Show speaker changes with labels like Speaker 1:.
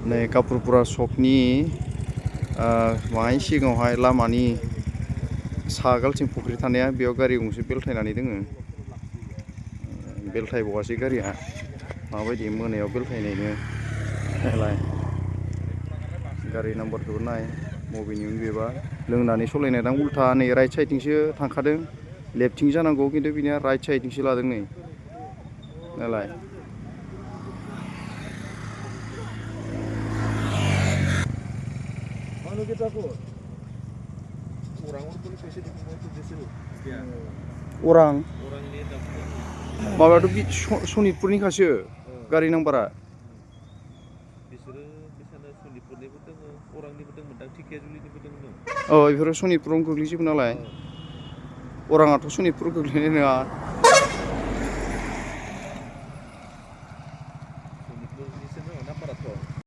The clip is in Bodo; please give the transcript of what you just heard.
Speaker 1: नै कापुरपुरा सकनि माहाय सिगाङावहाय लामानि सागालथिं फुख्रि थानाया बेयाव गारि गंसे बेलथायनानै दोङो। बेलथायबावासै गारिया माबायदि मोनायाव बेलथायनायनो नायलाय गारि नाम्बारखौबो नाय बबेनिमोन बेबा लोंनानै सलायनाय दां उल्था नै राइट साइडथिंसो थांखादों लेफ्टथिं जानांगौ खिन्थु बिनिया राइट साइडथिंसो लादों नै नायलाय अरां माबायाथ' सनितपुरनिखासो गारि नाम्बारा औ बेफोरो सनितपुरावनो गोग्लैजोबो नालाय अराङाथ' सनितपुराव गोग्लैनाय नङा।